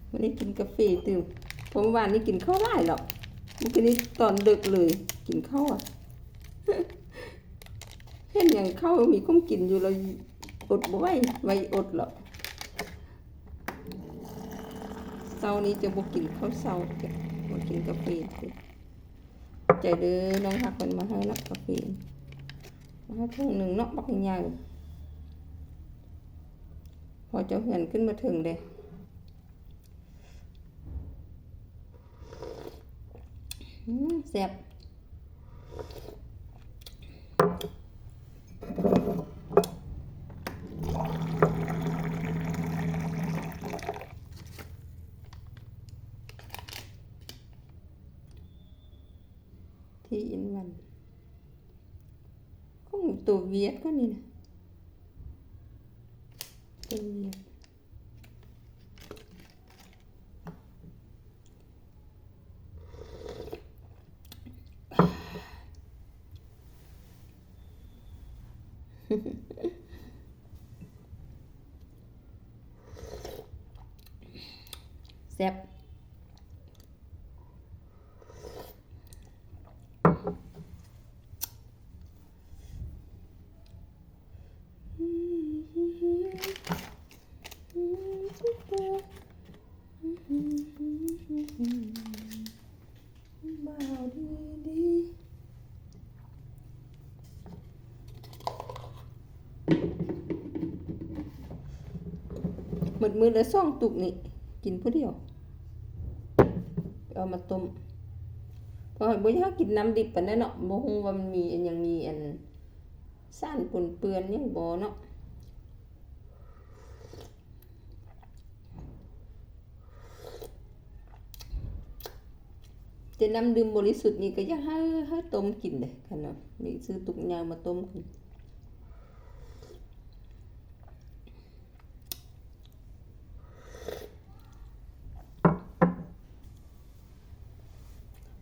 ມື້ນີ້ກິນກາເຟຕື່ມ ເພາະມື້ວານນີ້ກິນເຂົ້າຫຼາຍແລ້ວ ມື້ຄືນນີ້ຕອນເດິກເລີຍກິນເຂົ້າອະ ເຫັນຫຍັງເຂົ້າມີຂອງກິນຢູ່ແລ້ວອົດບໍ່ໄຫວ ໄຫວອົດແລ້ວ. ເຊົ້ານີ້ຈະບໍ່ກິນເຂົ້າເຊົ້າ ຈະມາກິນກາເຟ. ໃຈເດີ ນ້ອງຮັກເພິ່ນມາໃຫ້ເນາະ ກາເຟ ມາໃຫ້ຖົງໜຶ່ງເນາະ ບັກໃຫຍ່ ພໍເຈົ້າເຮືອນຂຶ້ນມາເຖິງເດ້. ອືມ ແຊບ. ທີອິນວັນ ຂອງໂຕຫວຽດກໍນີ້ນະ ໂຕຫວຽດ. ແຊບ. ໝົດມື້ລະສອງຕຸກນີ້ ກິນຜູ້ດຽວ ເອົາມາຕົ້ມ ເພາະວ່າບໍ່ຢາກກິນນ້ຳດິບປານໃດເນາະ ບໍ່ຮູ້ວ່າມັນມີອັນຫຍັງ ມີອັນສານປົນເປື້ອນຫຍັງບໍ່ເນາະ. ແຕ່ນ້ຳດື່ມບໍລິສຸດນີ້ກໍຢາກໃຫ້ ໃຫ້ຕົ້ມກິນເດ້ ຄັນວ່າມີຊື້ຕຸກໃຫຍ່ມາຕົ້ມກິນ.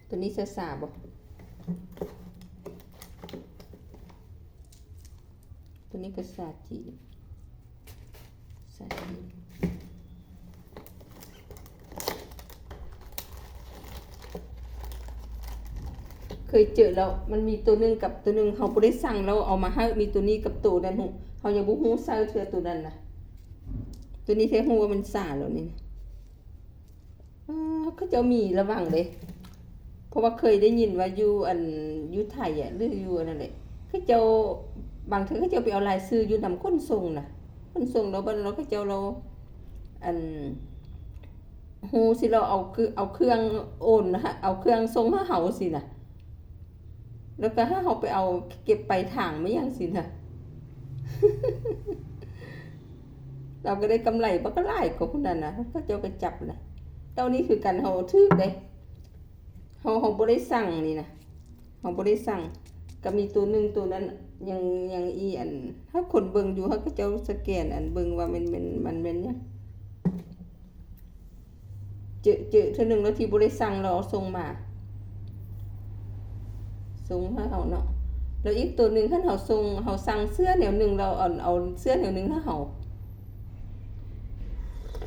ໂຕນີ້ຊາຊາບໍ່? ໂຕນີ້ກໍຊາຈີນ ຊາຈີນ ເຄີຍເຈີແລ້ວ ມັນມີໂຕໜຶ່ງກັບໂຕໜຶ່ງ ເຮົາບໍ່ໄດ້ສັ່ງແລ້ວເອົາມາໃຫ້ ມີໂຕນີ້ກັບໂຕນັ້ນ ເຮົາຍັງບໍ່ຮູ້ໃຊ້ເທື່ອໂຕນັ້ນນະ ໂຕນີ້ແທ້ຮູ້ວ່າມັນຊາແລ້ວນີ້ນະ. ເອີ ເຂົາເຈົ້າມີລະວັງເດ້ ເພາະວ່າເຄີຍໄດ້ຍິນວ່າຢູ່ອັນ ຢູ່ໄທອະ ຫຼືຢູ່ອັນນັ້ນແຫຼະ ເຂົາເຈົ້າ ບາງເທື່ອເຂົາເຈົ້າໄປເອົາລາຍຊື່ຢູ່ນຳຂົນສົ່ງນະ ຂົນສົ່ງແລ້ວບັດນັ້ນເຂົາເຈົ້າລາວ ອັນ ຮູ້ຊິລາວເອົາ ເອົາເຄື່ອງໂອນ ເອົາເຄື່ອງສົ່ງໃຫ້ເຮົາຊີ້ນະ. ແລ້ວກໍໃຫ້ເຮົາໄປເອົາເກັບປາຍທາງມາຫຍັງຊີ້ນະ ລາວກໍໄດ້ກຳໄລບັກຫຼາຍກວ່າຜູ້ນັ້ນນະ ເຂົາເຈົ້າກໍຈັບນະ. ແລ້ວນີ້ຄືກັນ ເຮົາຖືກເດ້ ເຮົາ ເຮົາບໍ່ໄດ້ສັ່ງນີ້ນະ ເຮົາບໍ່ໄດ້ສັ່ງ ກໍມີໂຕໜຶ່ງໂຕນັ້ນ ຍັງ ຍັງອີ່ອັນ ຖ້າຄົນເບິ່ງຢູ່ ເຂົາເຈົ້າສະແກນອັນເບິ່ງວ່າແມ່ນ ແມ່ນ ມັນແມ່ນຫຍັງ. ເຈີ ເຈີເທື່ອໜຶ່ງແລ້ວທີ່ບໍ່ໄດ້ສັ່ງ ລາວເອົາສົ່ງມາ ສົ່ງໃຫ້ເຮົາເນາະ. ແລ້ວອີກໂຕໜຶ່ງ ຄັນເຮົາສົ່ງ ເຮົາສັ່ງເສື້ອແນວໜຶ່ງ ລາວເອົາ ເອົາເສື້ອແນວໜຶ່ງໃຫ້ເຮົາ